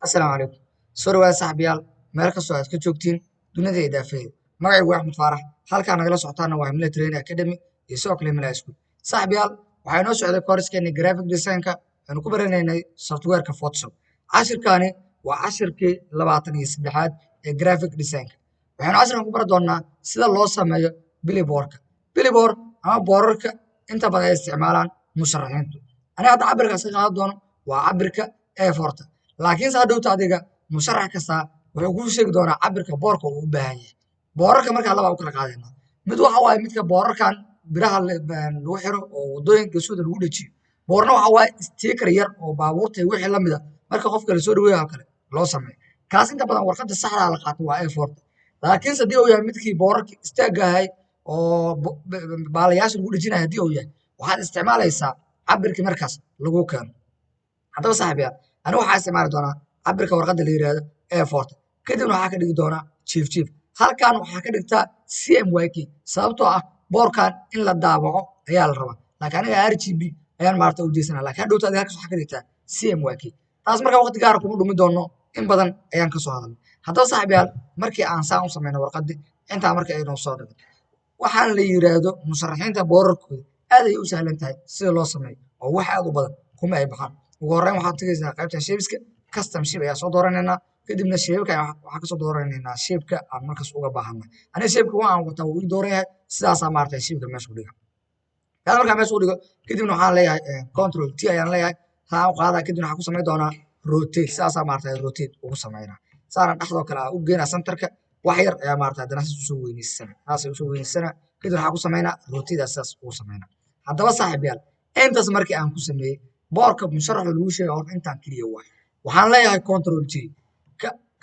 Assalaamu calaykum. Soo dhawaada saaxiibayaal, meel kastoo aad ka joogtiin dunida iyo daafeeda. Magacaygu waa Axmed Faarax, halkaa nagala socotaana waa Himila Training Academy iyo sidoo kale Himila School. Saaxiibayaal, waxaa inoo socday course-keeni graphic design-ka, waxaynu ku baranaynay software-ka Photoshop. Cashirkaani waa cashirkii 23aad ee graphic design-ka. Waxaynu cashirkan ku baran doonaa sida loo sameeyo billboard-ka. Billboard ama boorarka inta badan ay isticmaalaan musharaxiintu. Aniga hadda cabirkaas ka qaadan doono waa cabirka A4-ta. Laakiinse hadhowta adiga musharax kastaa wuxuu kuu sheegi doonaa cabirka boorka uu u baahan yahay. Boorarka markaa laba u kala qaadayna. Mid waxa waaye midka boorarkan biraha lagu xiro oo waddooyinka geesooda lagu dhejiyo. Boorna waxa waaye sticker yar oo baabuurta iyo wixii la mida marka qofka lasoo dhaweeyo oo kale loo sameeyo. Kaas inta badan warqadda saxda ah la qaato waa A4-ta. Laakiinse haddii uu yahay midkii boorarka istaagga ahay oo baalayaasha lagu dhejinayo haddii uu yahay, waxaad isticmaalaysaa cabirkii markaas lagu keeno. Haddaba saaxiibayaal, aniga waxaa isticmaali doonaa cabirka warqadda la yiraahdo A4-ta. Kadibna waxaa ka dhigi doonaa jiif jiif. Halkan waxaa ka dhigtaa CMYK, sababtoo ah boorkan in la daabaco ayaa la rabaa. Laakiin aniga RGB ayaan maarata u jeesanaa. Laakiin hadhowta adiga halkaas waxaa ka dhigtaa CMYK. Taas markaa waqti gaara kuma dhumi doono, in badan ayaan ka soo hadalnay. Haddaba saaxiibayaal, markii aan saan u samayno warqaddii, intaa marka ay noo soo dhigto, waxaan la yiraahdo musharaxiinta boorarkooda aad ayay u sahlan tahay sida loo sameeyo oo wax aad u badan kuma ay baxaan. Ugu horreyn waxaad tegaysaa qaybta shapes-ka, custom shape ayaa soo dooranaynaa. Kadibna shape-ka waxaa kasoo dooranaynaa shape-ka aan markaas uga baahannahay. Aniga shape-ka waa aan wataa, wuu ii dooran yahay, sidaasaa maaragtay shape-ka meesha u dhiga. Kaas markaa meesha u dhigo, kadibna waxaan leeyahay Control T ayaan leeyahay, haan u qaadaa, kadibna waxaan ku samayn doonaa rotate, sidaasaa maaragtay rotate ugu samaynaa. Saana dhexdoo kale aa u geynaa center-ka, wax yar ayaa maaragtay haddana saas usoo weyneysana, saasay usoo weyneysana, kadibna waxaan ku samaynaa rotate sidaas ugu samaynaa. Haddaba saaxiibayaal, intaas markii aan ku sameeyey boorka musharaxa lagu sheegay, horta intaan keliya waay. Waxaan leeyahay Control J,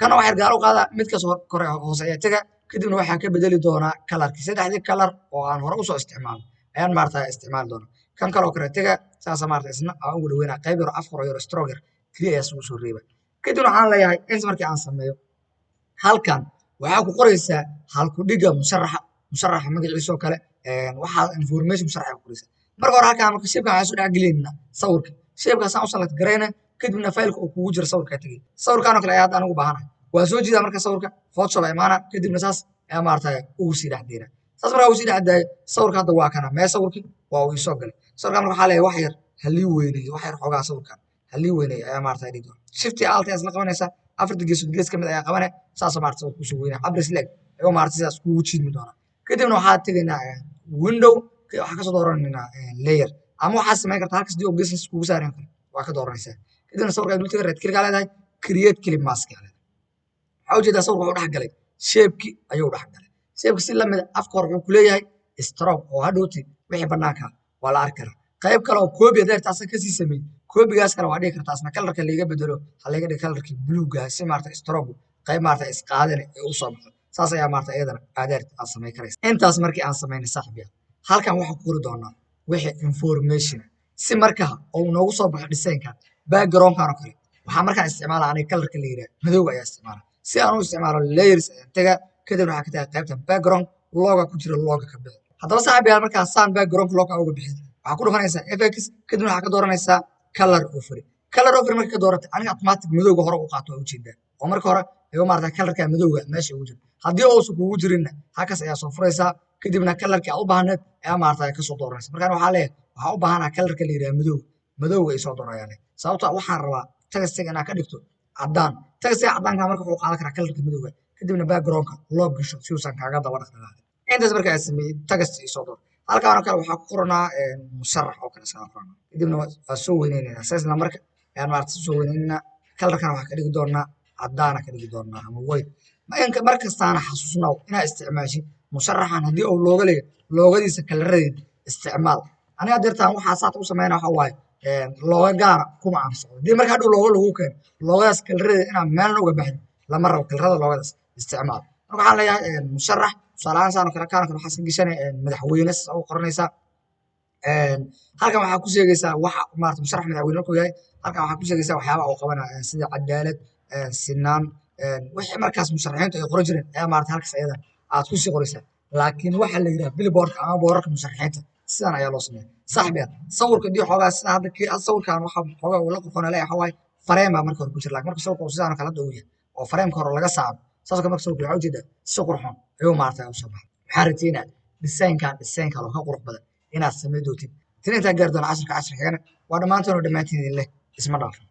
kana wax yar gaar u qaadaa, midkaas kore hoose ayaa tega, kadibna waxaan ka bedeli doonaa color-kii. Saddexdii color oo aan hore usoo isticmaalo ayaan maarata isticmaali doonaa. Kan kaloo kale tega, saasa maarata isna aan ugu dhaweynaa, qayb yar afar yar stroke yar keliya ayaa isugu soo reeba. Kadibna waxaan leeyahay inta markii aan sameeyo, halkan waxaa ku qoraysaa halku dhiga musharaxa, musharaxa magaciisa oo kale, waxaa information musharaxa ku qoraysaa. Marka hore halkan marka shape-ka waxaan soo dhex geliynaa sawirka. Shape-kaasaan u select garayna, kadibna file-ka uu kugu jiro sawirkaa tegey. Sawirkaan oo kale ayaa hadda anigu baahanahay. Waan soo jiidaa marka sawirka, Photoshop imaana, kadibna saas ayaa maarata ugu sii dhex deyna. Saas markaa ugu sii dhex daayo sawirka, hadda waa kana mee sawirkii waa uu isoo galay. Sawirkan marka waxaa leeyahay wax yar halii weyneeyo, wax yar xoogaa sawirkan halii weyneeyo ayaa maarata dhigi doona. Shift iyo Alt ayaa isla qabanaysaa, afarta geesood gees ka mid ayaa qabane, saasoo maarata sawirka usoo weynaya, cabris leeg ayuu maarata sidaas kugu jiidmi doonaa. Kadibna waxaa tegaynaa Window, waxaa kasoo dooranaynaa Layer, ama waxaad samayn kartaa halkas dii oo geeskas kugu saaran karo waa ka dooranaysaa. Kadibna sawirka dul taga, right click aa leedahay, Create Clip Mask aa leedahay. Waxaa ujeedaa sawirka wuxuu dhex galay shape-kii ayuu dhex galay. Shape-ka si lamid a afka hore wuxuu kuleeyahay stroke oo hadhowti wixii banaanka waa la arki karaa. Qayb kale oo copy haddii rabto asaga kasii sameeyey, copy-gaas kale waa dhigi kartaa, asna color-ka liiga bedelo, ha layga dhigo color-kii buluuga, si maarata stroke qayb maarata isqaadana ee usoo baxdo. Saas ayaa maarata iyadana adeer aad samayn karaysa. Intaas markii aan samaynay saaxiib yaal, halkan waxaan ku qori doonaa wixii information si markaa uu noogu soo baxo design-ka background-kan oo kale. Waxaa markaan isticmaala aniga color-ka la yidhaha madowga ayaa isticmaala. Si aan u isticmaalo, Layers ayaan tagaa, kadibna waxaa ka tagaa qaybta background, lock-ga ku jira lock-ga ka bixi. Haddaba saaxiib yaal, markaa saan background lock-ga uga bixi, waxaa ku dhufanaysaa FX, kadibna waxaa ka dooranaysaa Color Overlay. Color Overlay marka ka dooratay, aniga automatic madowga hore u qaato waa ujeedaa, oo marka hore ayuu maarata color-ka madowga meesha ugu jira. Haddii uusan kugu jirinna, halkaas ayaa soo furaysaa, kadibna color-kii aad u baahneed ayaa maarata kasoo dooranaysa. Markaan waxaa leeyahay waxaa u baahanaha color-ka la yidhaha madowga, madowga ay soo doorayaan, sababtoo ah waxaan rabaa text-iga inaad ka dhigto caddaan. Text-iga caddaanka marka wuxuu qaadan karaa color-ka madowga, kadibna background-ka loo gasho si uusan kaaga daba dhaqdhaqaaqin. Intaas marka aad sameeyey, text ii soo door. Halkaan oo kale waxaa ku qoranaa musharax oo kale iskaga qoranaa, kadibna waa soo weyneynayna size number-ka ayaan maarata soo weyneynayna. Color-kana waxaa ka dhigi doonaa caddaana ka dhigi doonaa ama white. Mar kastaana xasuusnaw inaad isticmaashid musharaxan haddii uu logo leeyahay, logo-gadiisa color-adeeda isticmaal. Aniga deertaan waxaa saata u sameynaa waxa waaye logo gaara kuma aan socdo. Haddii marka hadhow logo lagu keeno, logo-gadaas color-adeeda inaad meelna uga baxdid lama rabo, color-ada logo-gadaas isticmaal. Marka waxaan leeyahay musharax tusaale ahaan saan oo kale, kaan kale waxaa iska gashanaya madaxweyne, saas ugu qoranaysaa. Halkan waxaa ku sheegaysaa waxa maarata musharax madaxweyne markuu yahay. Halkan waxaa ku sheegaysaa waxyaabaha uu qabanaya, sida cadaalad, sinaan, wixii markaas musharaxiintu ay qoran jireen ayaa maarata halkaas ayada aad ku sii qoraysaa. Laakiin waxa la yidhaha billboard-ka ama boorarka musharaxiinta sidan ayaa loo sameeya. Saaxiib yaal, sawirka dii xoogaa sida hadda kii sawirkan waxa xoogaa uu la qurxoona leeyahay waxa waaye Frame baa marka hore ku jira, laakiin marka sawirka uu sidaan oo kale hadda uu yahay oo frameka hore laga saaro, saas oo kale marka sawirka waxaa ujeedaa si qurxoon ayuu maaragtay usoo baxay. Waxaan rajeynaa designkan design kale oo ka qurux badan inaad samayn doontid. Tina intaan gaari doona cashirka cashir xigana, waa dhammaantoon oo dhammaantiin idin leh isma dhaafan.